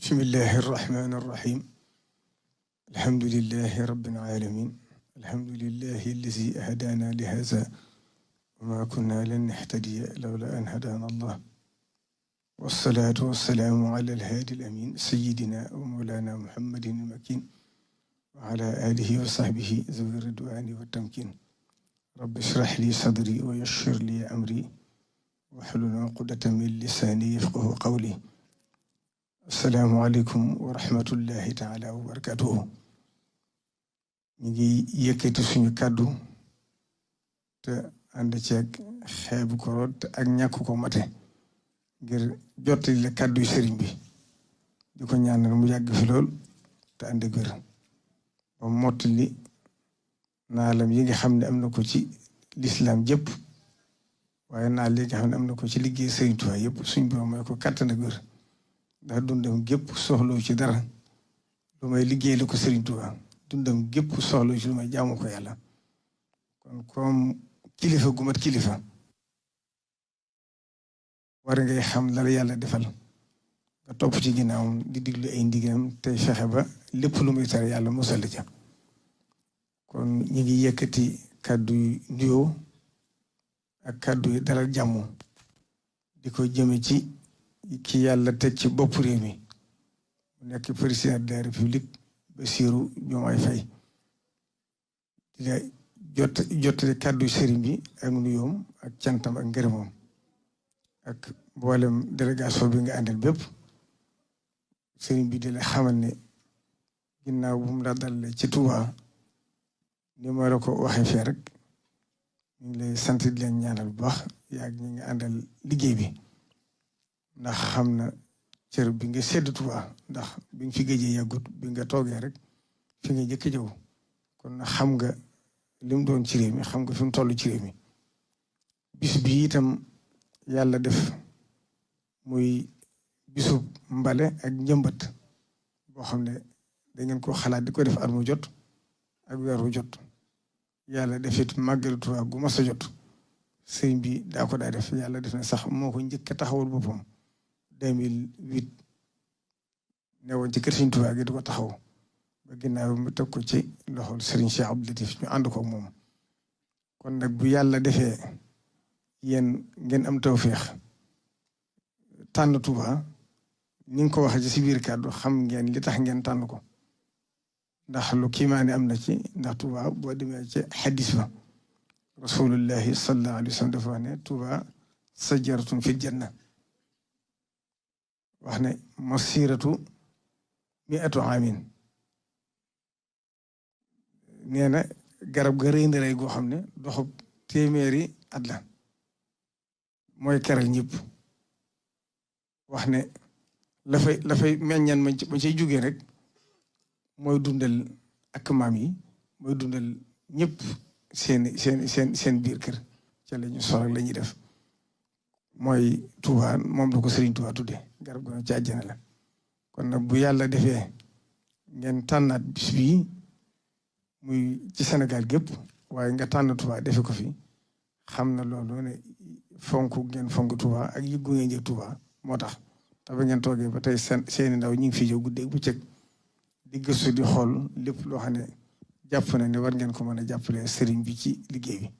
bismillahi irrahmani irrahim alhamdulilahi rabbil alamin alhamdulilahi allazi hadana li haza wa ma kunna lan nahtadiya lawla an hadana allah wassalatu wassalamu ala alhadi alamin sayyidina wa mawlana muhammadin almakin wa ala alihi wa sahbihi zawi ridwani wa tamkin rabbi ishrah li sadri wa yassir li amri wahlul uqdatan min lisani yafqahu qawli. Assalaamu aleykum wa rahmatullahi taala wa barakatuhu. ñu ngi yëkkati suñu kàddu te ànd ceeg xeebu ko te ak ñàkk ko mate ngir jottali la kàddu yu sëriñ bi di ko ñaanal mu yàgg fi lool te ànd ak wér ba mottali naalam yi nga xam ne am na ko ci lislaam jëpp waaye naal yi nga xam ne am na ko ci liggéey sëriñ Tuubaa yëpp suñ borom mooy ko kàttan ak wér ndax dundam gépp soxlawu ci dara lu may liggéey la ko Sëriñ Tuubaa dundam gépp soxlawu ci lu may jaamu ko yàlla kon comme kilifa gu mat kilifa war ngay xam la yàlla defal nga topp ci ginnaawam di diglu ay ndigalam tey fexe ba lépp lu muy tere yàlla musal ca kon ñu ngi yëkkati kàddu yu nuyoo ak kàddu yu dalal jàmm di ko jëme ci ki yàlla teg ci bopp réew mi mu nekk président de la république Bassirou Diomaye Faye di la jottali kàddu sëriñ bi ak nuyoom ak cantam ak ngërëmam ak mboolem délégation bi nga àndal bépp sëriñ bi di la xamal ne ginnaaw bu mu la dalalee ci Touba ni ma la ko waxee fee rek ñu ngi lay sant di leen ñaanal bu baax yaa ngi nga àndal liggéey bi ndax xam na cër bi nga sedd Touba ndax bi nga fi gëjee yàggut bi nga toogee rek fi nga jëkk jëw kon na xam nga li mu doon ci réew mi xam nga fi mu toll ci réew mi bis bi itam yàlla def muy bisub mbale ak njëmbat boo xam ne da ngeen ko xalaat di ko def at mu jot ak weer wu jot yàlla def it màggalu Touba gu mas a jot sëriñ bi daa ko daa def yàlla def na sax moo ko njëkk a taxawal boppam 2008 newoon ci kër Sëriñ Tuubaa gi di ko taxaw ba ginnaaw mu teg ko ci loxol Serigne Cheikh Abdou Latif ñu ànd ko moom kon nag bu yàlla defee yéen ngeen am tawféex tànn Touba ni nga ko waxee ci si biir kàddu xam ngeen li tax ngeen tànn ko ndax lu kiimaane am na ci ndax Touba boo demee ci xaddis ba rasulullahi sallallahu alayhi wa sallam dafa wax ne Touba sajaratun fil janna wax ne masiratu mi'atu amin nee na garab ga rëy na rëy goo xam ne doxub téeméeri at la mooy keral ñëpp wax ne la fay meññan ma cay jógee rek mooy dundal ak maam yi mooy dundal ñëpp seen biir kër ca la ñu solo la ñuy def mooy Touba moom la ko Serigne Touba tudde garab gu ne ci àjjana la kon nag bu yàlla defee ngeen tànnaat bis bii muy ci Sénégal gépp waaye nga tànn Touba defe ko fi xam na loolu ne fonk ngeen fonk Touba ak yëggu ngeen jëg Touba moo tax te ba ngeen toogee ba tey seeni ndaw ñu ngi fi jóg guddeeg bu cëg di gëstu di xool lépp loo xam ne jàpp na ne war ngeen ko mën a jàppale sëriñ bi ci liggéey bi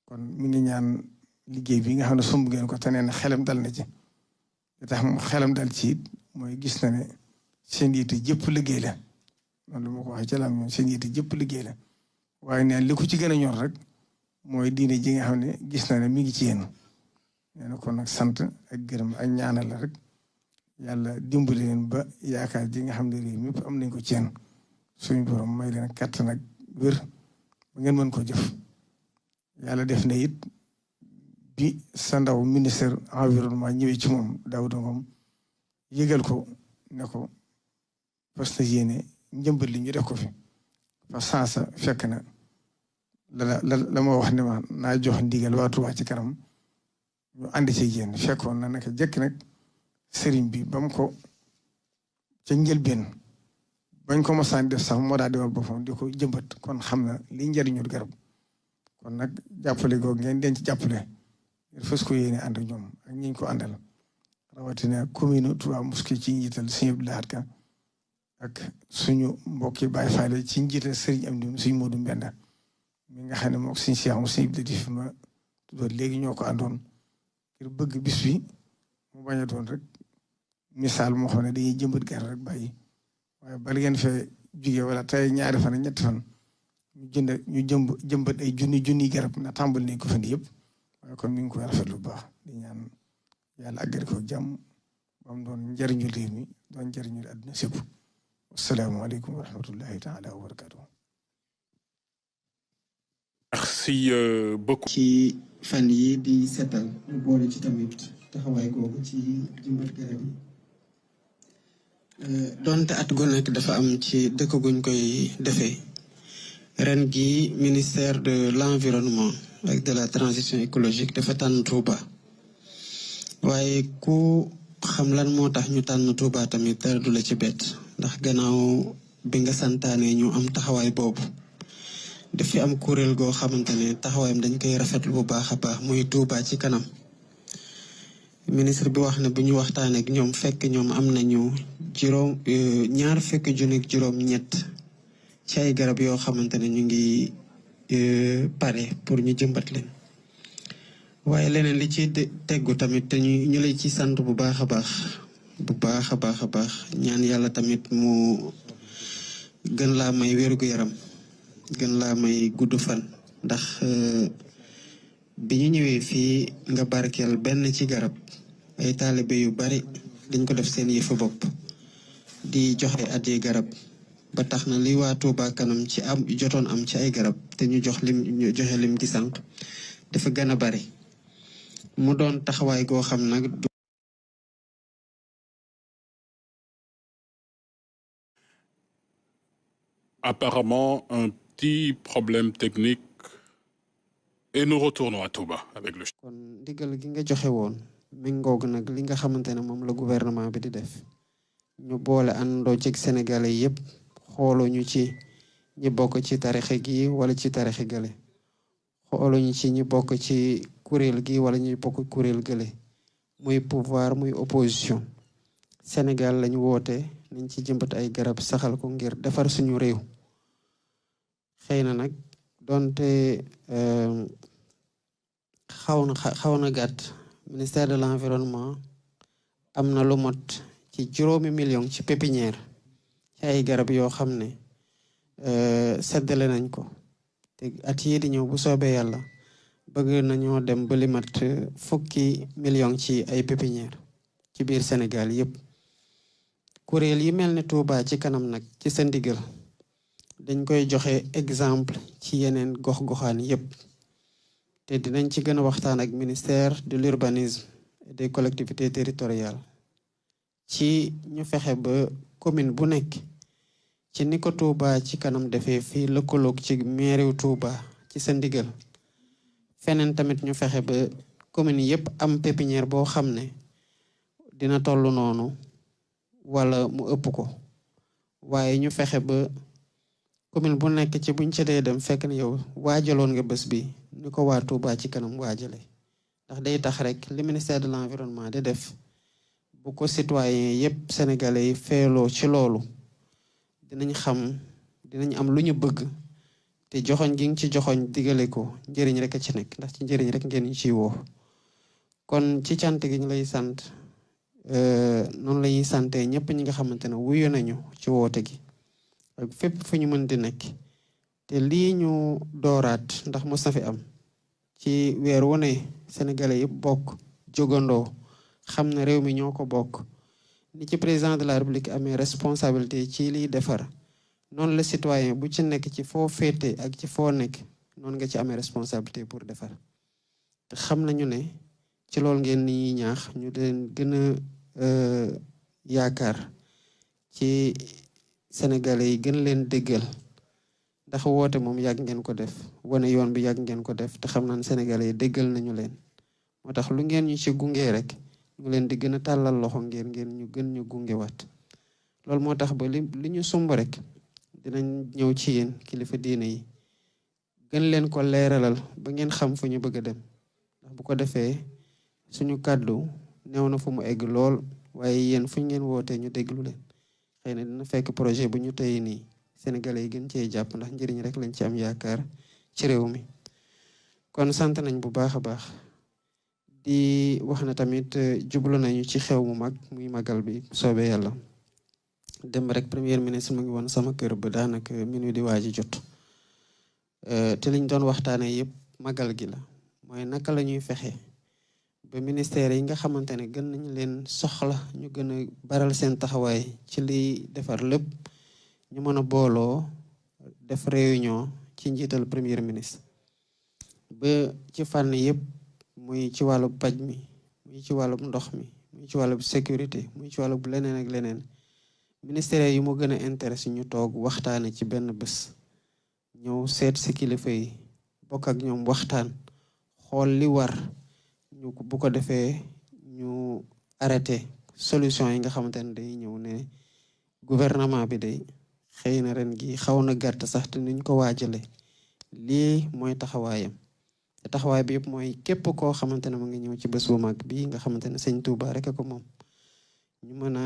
kon mi ngi ñaan liggéey bi nga xam ne sumb ngeen ko te nee na xelam dal na ci li tax xelam dal ci it mooy gis na ne seen yitte jëpp liggéey la noonu la ma ko waxee ci lam seen yitte jëpp liggéey la waaye neen li ko ci gën a ñor rek mooy diine ji nga xam ne gis na ne mi ngi ci yéen nee na kon nag sant ak gërëm ak ñaanal la rek yàlla dimbali leen ba yaakaar ji nga xam ne réew mépp am nañ ko ci yéen suñu borom may leen kàttan ak wér ba ngeen mën ko jëf yàlla def na it bi sa ndaw ministère environnement ñëwee ci moom Daouda Ngom yëgal ko ne ko parce que yéene njëmbat li ñu def ko fi parce que sansa fekk na la ma wax ne ma naa jox ndigal waa Touba ci kanam ñu ànd ci yéen fekkoon na naka jëkk nag sëriñ bi ba mu ko ca njëlbeen bañ ko mosaan def sax moo daa demal boppam di ko jëmbat kon xam na li njëriñul garab kon nag jàppale googu ngeen denc jàppale ngir fës ko yéene ànd ak ñoom ak ñiñ ko àndal rawatina commune Touba Mosquée ci njiital Sëriñ Abdou Lahad Ka ak suñu mbokki Baay Faal ci njiital Sëriñ Amdi Sëriñ Moodu Mbenda mi nga xam ne moom Sëriñ Cheikh Sëriñ Abdou Latif ma tuddoon léegi ñoo ko àndoon ngir bëgg bis bi mu bañ a doon rek misaal moo xam ne dañuy jëmbat garab rek bàyyi waaye bala ngeen fee jóge wala tey ñaari fan ak ñetti fan ñu jëmbat ay junni garab na tàmbali nañ ko fan yëpp waaye kon mi ngi koy rafetlu bu baax di ñaan yàlla àggale ko jàmm ba mu doon njëriñu réew mi doon njëriñu àdduna sépp asalaamaaleykum wa rahmatullahi taala wa barakatuh. Merci beaucoup. ci fan yi di setal ñu boole ci tamit taxawaay googu ci jëmbat garab yi donte at gu nekk dafa am ci dëkk guñ koy defee ren gi ministère de l'environnement ak de la transition écologique dafa tànn Touba waaye ku xam lan moo tax ñu tànn Touba tamit dara du la ci bett ndax gannaaw bi nga santaane ñu am taxawaay boobu dafi am kuréel goo xamante ne taxawaayam dañ koy rafetlu bu baax a baax muy Touba ci kanam ministre bi wax ne bu ñu waxtaanee ak ñoom fekk ñoom am nañu ñaar fekk junneeg juróom-ñett ci ay garab yoo xamante ne ñu ngi pare pour ñu jëmbat leen waaye leneen li ci teggu tamit te ñu lay ci sant bu baax a baax ñaan yàlla tamit mu gën laa may wérgu yaram gën laa may gudd fan ndax bi ñu ñëwee fii nga barkeel benn ci garab ay taalibe yu bari dañ ko def seen yëfu bopp di joxe addiya garab ba tax na li waa Touba kanam ci am jotoon am ci ay garab te ñu joxe lim gi sànq dafa gën a bari mu doon taxawaay goo xam nag apparemment un petit problème technique et nous retournons à Touba avec le. kon ndigal gi nga joxe woon méngoog nag li nga xamante ne moom la gouvernement bi di def ñu boole àndoo ci Sénégalais yépp xooluñu ci ñi bokk ci tarixe gi wala ci tarixe gële xooluñu ci ñi bokk ci kuréel gi wala ñi bokk kuréel gële muy pouvoir muy opposition Sénégal lañu woote nañ ci jëmbat ay garab saxal ko ngir defar suñu réew xëy na nag donte xaw na gàtt ministère de l'environnement am na lu mot ci 5 millions ci pépinière ci ay garab yoo xam ne seddale nañ ko te at yii di ñëw bu soobee yàlla bëgg nañoo dem ba li mat 10 millions ci ay pépinière ci biir Sénégal yépp kuréel yi mel ne Touba ci kanam nag ci sa ndigal dañ koy joxe exemple ci yeneen gox-goxaan yépp te dinañ ci gën a waxtaan ak ministère de l'urbanisme et des collectivités territoriales ci ñu fexe ba commune bu nekk ci ni ko Touba ci kanam defee fii lëkkaloog ci mairie Touba ci sa ndigal feneen tamit ñu fexe ba commune yépp am pépinière boo xam ne dina toll noonu wala mu ëpp ko waaye ñu fexe ba commune bu nekk ci buñ ci dee dem fekk na yow waajaloon nga bés bi ni ko waa Touba ci kanam waajale ndax day tax rek li ministère de l'environnement di def bu ko citoyen yépp sénégalais yi feeloo ci loolu dinañ am lu ñu bëgg te joxoñ gi nga ci joxoñ digale ko njëriñ rek a ci nekk ndax ci njëriñ rek ngeen ñu ciy woo kon ci cant gi ñu lay sant noonu la ñuy sante ñëpp ñi nga xamante ne wuyu nañu ci woote gi ak fépp fu ñu mën di nekk te lii ñu dooraat ndax mos na fi am ci weer wu ne sénégalais yëpp bokk jógandoo xam ne réew mi ñoo ko bokk ni ci président de la république amee responsabilité ci liy defar noonu la citoyen bu ci nekk ci foo féete ak ci foo nekk noonu nga ci amee responsabilité pour defar te xam nañu ne ci loolu ngeen ni ñaax ñu leen gën a yaakaar ci sénégalais yi gën leen déggal ndax woote moom yàgg ngeen ko def wane yoon bi yàgg ngeen ko def te xam naa ne sénégalais yi déggal nañu leen moo tax lu ngeen ñu ci gunge rek ñu leen di gën a tàllal loxo ngeen ñu gën ñu gunge waat loolu moo tax ba li ñu sumb rek dinañ ñëw ci yéen kilifa diine yi gën leen ko leeralal ba ngeen xam fu ñu bëgg a dem ndax bu ko defee suñu kàddu néew na fu mu egg lool waaye yéen fu ngeen wootee ñu déglu leen xëy na dina fekk projet bu ñu tey nii sénégalais yi gën cee jàpp ndax njëriñ rek lañ ci am yaakaar ci réew mi kon sant nañ bu baax a baax di wax na tamit jublu nañu ci xew mu mag muy magal bi soobee yàlla dem rek premier ministre mu ngi woon sama kër ba daanaka minuit di waaji jot te liñ doon waxtaane yëpp magal gi la mooy naka la ñuy fexe ba ministère yi nga xamante ne gën nañ leen soxla ñu gën a baral seen taxawaay ci liy defar lépp ñu mën a booloo def réunion ci njiital premier ministre ba ci fànn yëpp muy ci wàllu paj mi muy ci wàllu ndox mi muy ci wàllu sécurité muy ci wàllu leneen ak leneen ministère yi mu gën a intéressé ñu toog waxtaane ci benn bés ñëw seet si kilifa yi bokk ak ñoom waxtaan xool li war ñu bu ko defee ñu arrêté solution yi nga xamante ne day ñëw ne gouvernement bi day xëy na ren gi xaw na gàtt sax te niñ ko waajale lii mooy taxawaayam te taxawaay bi yëpp mooy képp koo xamante ne mu ngi ñëw ci bés bu mag bii nga xamante ne sëñ Touba rek a ko moom ñu mën a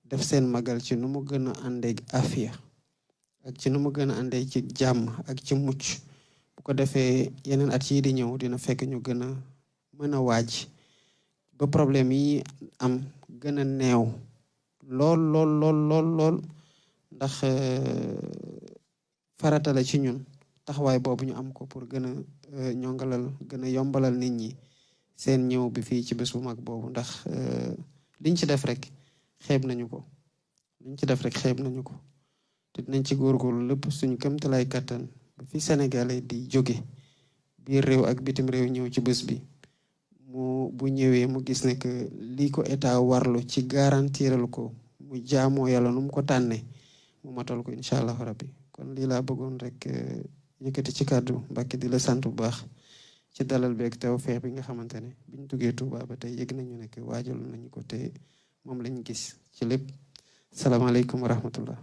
def seen magal ci nu mu gën a àndee afiya ak ci nu mu gën a àndee ci jàmm ak ci mucc bu ko defee yeneen at yii di ñëw dina fekk ñu gën a mën a waaj ba problème yi am gën a neew lool lool ndax farata la ci ñun taxawaay boobu ñu am ko pour gën a ñongalal gën a yombalal nit ñi seen ñëw bi fii ci bés bu mag boobu ndax liñ ci def rek xeeb nañu ko te dinañ ci góorgóorlu lépp suñu kéemtalaay kattan ba fi Sénégalais di jóge biir réew ak bitim réew ñëw ci bés bi bu ñëwee mu gis ne que lii ko état warlu ci garantiral ko mu jaamoo yàlla nu mu ko tànnee mu matal ko incha allah rabbi kon lii laa bëggoon rek yëkkati ci kàddu Mbàkke di la sant bu baax ci dalal beeg tawfeex bi nga xamante ne biñ duggee Touba ba tey yëg nañu ne que waajal nañu ko te moom lañ gis ci lépp salaamaaleykum wa rahmatullah